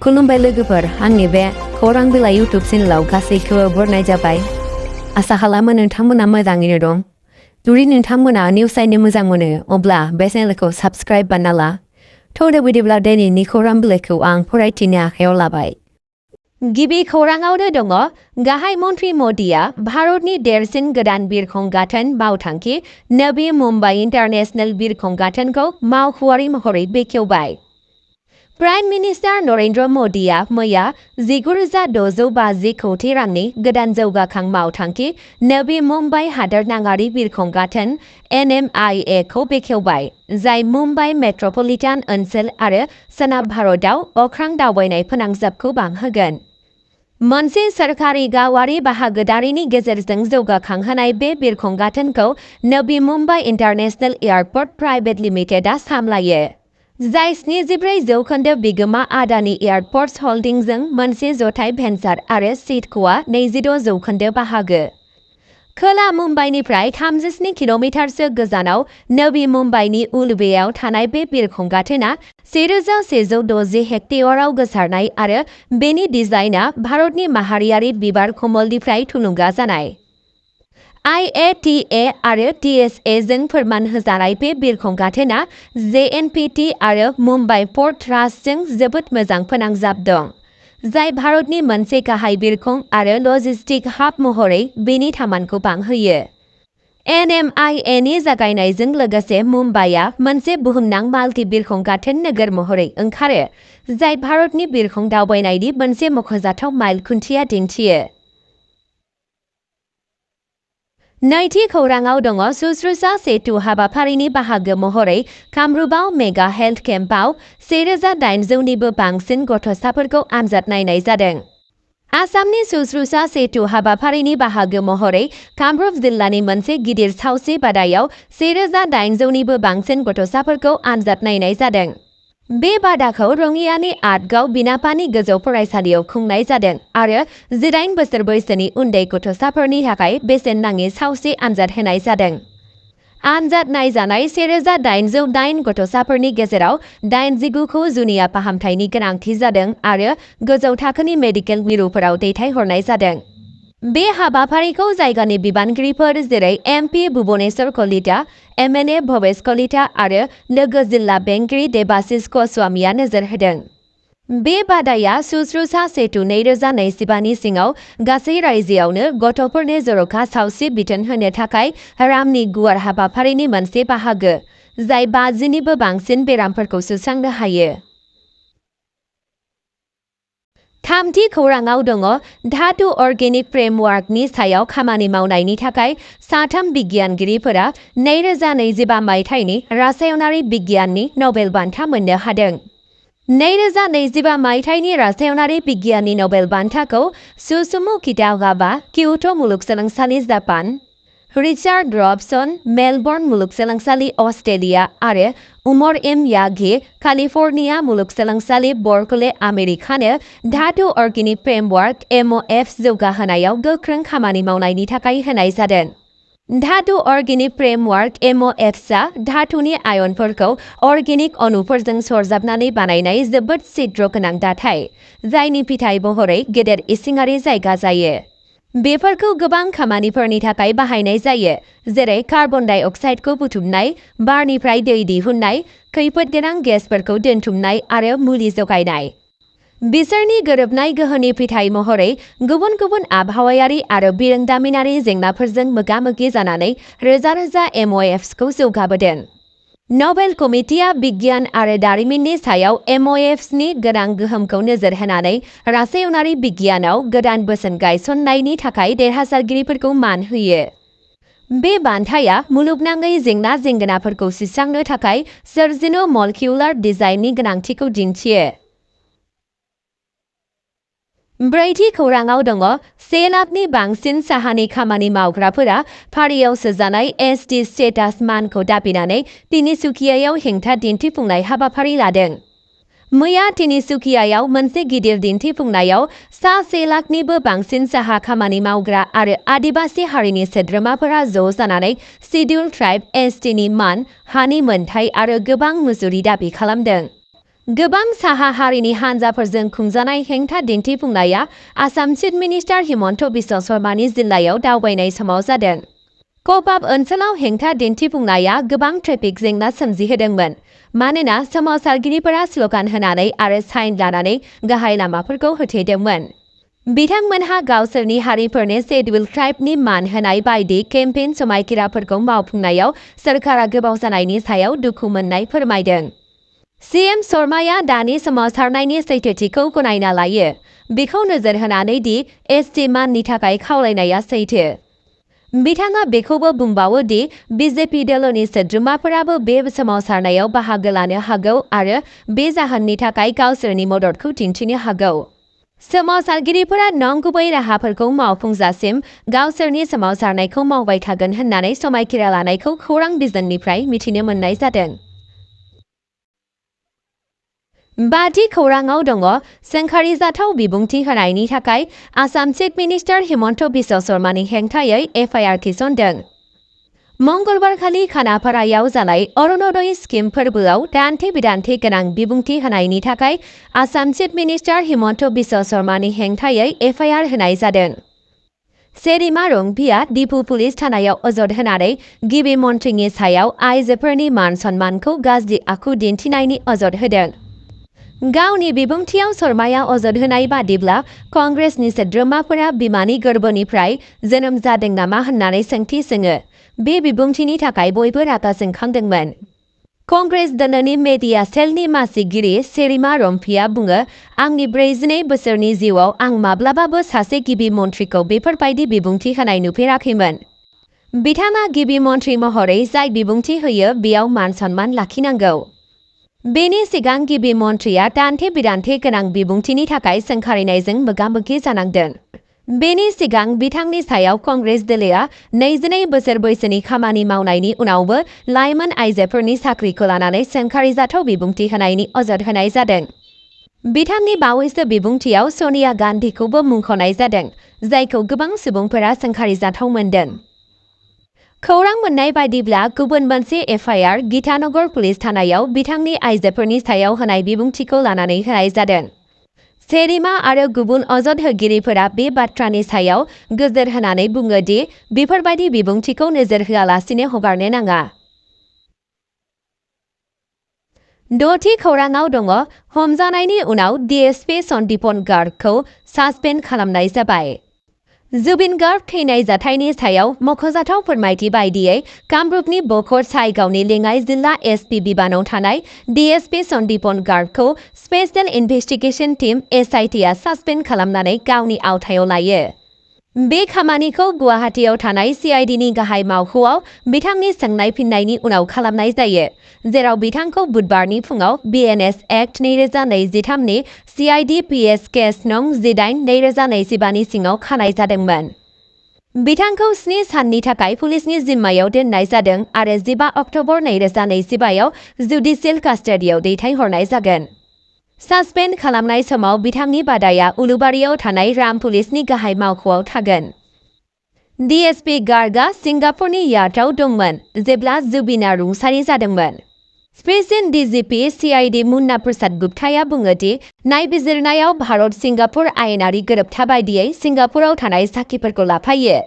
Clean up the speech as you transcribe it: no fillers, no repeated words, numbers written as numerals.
खुलुमबाय लोगोफोर, आंनि बे खौरां बिलाइ YouTube चेनेलाव गासैखौबो बरनाय जाबाय। आसा खालामो नोंथांमोना मोजाङैनो दं। जुदि नोंथांमोना निउस नायनो मोजां मोनो, अब्ला बे चेनेलखौ साबस्क्राइब बानायना ला। थ' बिदिब्ला दिनैनि खौरां बिलाइखौ आं फरायथिनो आखायाव लाबाय। गिबि खौराङावनो दङ, गाहाय मन्त्रि मदिया भारतनि देरसिन गोदान बिरखं गाथोन मावथांखि नवी मुम्बाइ इन्टारनेशनेल बिरखं गाथोनखौ मावख'आरि महरै बेखेवबाय। प्राइम मिनिस्टार नरेन्द्र मदिया मैया 19,650 कोटी रांनि गोदान जौगाखां मावथांखि नवी मुम्बाइ हादोरनाङारि बिरखं गाथोन NMIA खौ बेखेवबाय, जाय मुम्बाइ मेट्रपलिटान ओनसोल आरो सोनाब भारतआव अख्रां दावबायनाय फोनांजाबखौ बांहोगोन। मोनसे सोरखारि गावारि बाहागोदारिनि गेजेरजों जौगाखांहोनाय बे बिरखं गाथोनखौ नवी मुम्बाइ इन्टारनेशनेल एयारपर्ट प्राइभेट लिमिटेडआ सामलायो, जाय 73% बिगोमा आदानि एयारपर्ट्स हल्डिंजों मोनसे जथाय भेन्सार आरो सिडक'आ 26% बाहागो। खोला मुम्बाइनिफ्राय 37 किल'मिटारसो गोजानाव नवी मुम्बाइनि उलवेआव थानाय बे बिरखं गाथोना 1,160 हेक्टेयराव गोसारनाय आरो बेनि डिजाइनआ भारतनि माहारियारि बिबार कमलनिफ्राय थुलुंगा जानाय। IATA आरो DSA जों फोरमान होजानाय बे बिरखं गाथोना JNPT आरो मुम्बाइ पर्ट ट्रास्टजों जोबोद मोजां फोनांजाब दं, जाय भारतनि मोनसे गाहाय बिरखं आरो लजिस्टिक हाब महरै बेनि थामानखौ बांहोयो। NMIA नि जागायनायजों लोगोसे मुम्बाइआ मोनसे बुहुमनां माल्टि बिरखं गाथोन नोगोर महरै ओंखारो, जाय भारतनि बिरखं दावबायनायनि मोनसे मख'जाथाव माइल खुन्थिया दिन्थियो। नैथि खौराङाव दङ, शुश्रूषा सेतु हाबाफारिनि बाहागो महरै कामरुपआव मेगा हेल्थ केम्पआव 1,800निबो बांसिन गथ'साफोरखौ आनजाद नायनाय जादों। आसामनि शुश्रूषा सेतु हाबाफारिनि बाहागो महरै कामरुप जिल्लानि मोनसे गिदिर सावस्रि बादायाव 1,800निबो बांसिन गथ'साफोरखौ आनजाद नायनाय जादों। बे बादाखौ रङियानि आटगाव बिनापानि गोजौ फरायसालियाव खुंनाय जादों आरो 18 बोसोर बैसोनि उन्दै गथ'साफोरनि थाखाय बेसेन नाङि सावस्रि आनजाद होनाय जादों। आनजाद नायजानाय 1,808 गथ'साफोरनि गेजेराव 89खौ जुनिया फाहामथायनि गोनांथि जादों आरो गोजौ थाखोनि मेडिकेल मिरुफोराव दैथायहरनाय जादों। बे हाबाफारिखौ जायगानि बिबानगिरिफोर जेरै MP भुबनेश्वर कलिता, MNA भवेश कलिता आरो लोगो जिल्ला बेंगिरि देबाशिष ग'स्वामीआ नोजोर होदों। बे बादाया शुश्रूषा सेतु 2025 नि सिङाव गासै रायजोआवनो गथ'फोरनो जर'खा सावस्रि बिथोन होनो थाखाय रामनि गुवार हाबाफारिनि मोनसे बाहागो, जाय 50निबो बांसिन बेरामफोरखौ सुस्रांनो हायो। थामथि खौराङाव दङ, धातु अर्गेनिक फ्रेमवार्कनि सायाव खामानि मावनायनि थाखाय 3 बिगियानगिरिफोरा 2025 मायथाइनि रासायनारि बिगियाननि नबेल बान्था मोननो हादों। 2025 मायथाइनि रासायनारि बिगियाननि नबेल बान्थाखौ सुसुमु किटागावा, कियोटो मुलुगसोलोंसालि जापान, रिचार्ड रबसन, मेलबर्न मुलुगसोलोंसालि अस्ट्रेलिया आरो उमर एम याघी, केलिफर्निया मुलुगसोलोंसालि बर्कले आमेरिकानो धातु अर्गेनिक फ्रेमवार्क MOF जौगाहोनायाव गोख्रों खामानि मावनायनि थाखाय होनाय जादों। धातु अर्गेनिक फ्रेमवार्क MOFआ धातुनि आयनफोरखौ अर्गेनिक अणुफोरजों सरजाबनानै बानायनाय जोबोद छिद्र गोनां दाथाय, जायनि फिथाय महरै गेदेर इसिङारि जायगा जायो। बेफोरखौ गोबां खामानिफोरनि थाखाय बाहायनाय जायो, जेरै कार्बन डाइ अक्साइडखौ बुथुमनाय, बारनिफ्राय दै दिहुननाय, खैफोदगोनां गेसफोरखौ दोनथुमनाय आरो मुलि जगायनाय। बिसोरनि गोरोबनाय गोहोनि फिथाय महरै गुबुन गुबुन आबहावायारि आरो बिरोंदामिनारि जेंनाफोरजों मोगा-मोगि जानानै रोजा रोजा MOFsखौ जौगाबोदों। नबेल कमिटिया बिगियान आरो दारिमिननि सायाव MOFsनि गोनां गोहोमखौ नोजोर होनानै रासायनारि बिगियानाव गोदान बोसोन गायसननायनि थाखाय देरहासारगिरिफोरखौ मान होयो। बे बान्थाया मुलुगनाङै जेंना-जेंगोनाफोरखौ सुस्रांनो थाखाय सोरजिलु मलिकिउलार डिजाइननि गोनांथिखौ दिन्थियो। ब्रैथि खौराङाव दङ, 1 लाखनि बांसिन साहानि खामानि मावग्राफोरा फारियाव सोजानाय SD स्टेटास मानखौ दाबिनानै तिनिसुकियायाव हेंथा दिन्थिफुंनाय हाबाफारि लादों। मैया तिनिसुकियायाव मोनसे गिदिर दिन्थिफुंनायाव 1 लाखनिबो बांसिन साहा खामानि मावग्रा आरो आदिबासि हारिनि सोद्रोमाफोरा ज' जानानै शिड्युल ट्राइब STनि मान, हानि मोनथाय आरो गोबां मुजुरि दाबि खालामदों। गोबां साहा हारिनि हानजाफोरजों खुंजानाय हेंथा दिन्थिफुंनाया आसाम चिफ मिनिस्टार हिमन्त बिश्व शर्मानि जिल्लायाव दावबायनाय समाव जादों। कपाब ओनसोलाव हेंथा दिन्थिफुंनाया गोबां ट्रेफिक जेंना सोमजिहोदोंमोन मानोना सोमावसारगिरिफोरा स्लगान होनानै आरो साइन लानानै गाहाय लामाफोरखौ होथेदोंमोन। बिथांमोनहा गावसोरनि हारिफोरनि शेड्युल ट्राइबनि मान होनाय बायदि केम्पेइन समायखिराफोरखौ मावफुंनायाव सोरखारा गोबाव जानायनि सायाव दुखु मोननाय फोरमायदों। सीएम शर्माया दानि सोमावसारनायनि सैथोथिखौ गनायना लायो। बेखौ नोजोर होनानै दि एसटि माननि थाखाय खावलायनाया सैथो। बिथाङा बेखौबो बुंबावो दि बिजेपि दोलोनि सोद्रोमाफोराबो बे सोमावसारनायाव बाहागो लानो हागौ आरो बे जाहोननि थाखाय गावसोरनि मददखौ दिन्थिनो हागौ। सोमावसारगिरिफोरा नंगुबै राहाफोरखौ मावफुंजासिम गावसोरनि सोमावसारनायखौ मावबाय थागोन होननानै समायखिरा लानायखौ खौरां बिजोंनिफ्राय मिथिनो मोननाय जादों। बादि खौराङाव दङ सोंखारिजाथाव बिबुंथि होनायनि थाखाय आसाम चिफ मिनिस्टार हिमन्त बिश्व शर्मानि हेंथायै एफआइआर थिसनदों। मंगलबारखालि खानापारायाव जानाय अरुणोदय स्किम फोरबोआव दान्थे बिदान्थे गोनां बिबुंथि होनायनि थाखाय आसाम चिफ मिनिस्टार हिमन्त बिश्व शर्मानि हेंथायै एफआइआर होनाय जादों। सेरिमा रंभिया दिपु पुलिस थानायाव अजद होनानै गिबि मन्थ्रिनि सायाव आइजोफोरनि मान सन्मानखौ गाज्रि आखु दिन्थिनायनि अजद होदों। गावनि बिबुंथियाव शर्माया अजद होनाय बादिब्ला कंग्रेसनि सोद्रोमाफोरा बिमानि गोर्बोनिफ्राय जोनोम जादों नामा होननानै सोंथि सोङो। बे बिबुंथिनि थाखाय बयबो रागा जोंखांदोंमोन। कंग्रेस दोलोनि मेडिया सेलनि मासिगिरि सेरिमा रम्भिया बुङो, आंनि 42 बोसोरनि जिउआव आं माब्लाबाबो सासे गिबि मन्थ्रिखौ बेफोरबायदि बिबुंथि होनाय नुफेराखैमोन। बिथाङा गिबि मन्थ्रि महरै जाय बिबुंथि होयो बेयाव मान सन्मान लाखिनांगौ। बेनि सिगां गिबि मन्थ्रिया दान्थे बिदान्थे गोनां बिबुंथिनि थाखाय सोंखारिनायजों मोगा-मोगि जानांदों। बेनि सिगां बिथांनि सायाव कंग्रेस दोलोआ 22 बोसोर बैसोनि खामानि मावनायनि उनावबो लाइमोन आइजोफोरनि साख्रिखौ लानानै सोंखारिजाथाव बिबुंथि होनायनि अजद होनाय जादों। बिथांनि बावैसो बिबुंथियाव सनिया गान्धीखौबो मुंख'नाय जादों, जायखौ गोबां सुबुंफोरा सोंखारिजाथाव मोनदों। खौरां मोननाय बायदिब्ला गुबुन मोनसे एफआइआर गीतानगर पुलिस थानायाव बिथांनि आइजोफोरनि सायाव होनाय बिबुंथिखौ लानानै होनाय जादों। सेरिमा आरो गुबुन अजद होगिरिफोरा बे बाथ्रानि सायाव गोजोर होनानै बुङो दि बेफोरबायदि बिबुंथिखौ नोजोर होआलासिनो हगारनो नाङा। दथि खौराङाव दङ हमजानायनि उनाव DSP सन्दीपन गार्गखौ सासपेन्ड खालामनाय जाबाय। जुबिन गार्ग थैनाय जाथायनि सायाव मख'जाथाव फोरमायथि बायदियै कामरुपनि बखर साइगावनि लेङाइ जिल्ला एसपि बिबानाव थानाय DSP सन्दीपन गार्गखौ स्पेशेल इनभेस्टिगेशन टीम SITआ सासपेन्ड खालामनानै गावनि आवथायाव लायो। बे खामानिखौ गुवाहाटीआव थानाय CIDनि गाहाय मावख'आव बिथांनि सोंनाय फिननायनि उनाव खालामनाय जायो, जेराव बिथांखौ बुधबारनि फुङाव BNS एक्ट 2023 नि CID PS केस नं 18/2025 नि सिङाव खानाय जादोंमोन। बिथांखौ 7 साननि थाखाय पुलिसनि जिम्मायाव दोननाय जादों आरो 15 अक्ट'बर 2025 आव जुडिशियेल कास्टडियाव दैथायहरनाय जागोन। सासपेन्ड खालामनाय समाव बिथांनि बादाया उलुबारियाव थानाय राम पुलिसनि गाहाय मावख'आव थागोन। DSP गार्गआ सिंगापुरनि यार्डआव दंमोन जेब्ला जुबिनआ रुंसारि जादोंमोन। स्पेशेल DGP CID मुन्ना प्रसाद गुप्ताया बुङो दि नायबिजिरनायाव भारत सिंगापुर आयेनारि गोरोबथा बायदियै सिंगापुराव थानाय साखिफोरखौ लाफायो।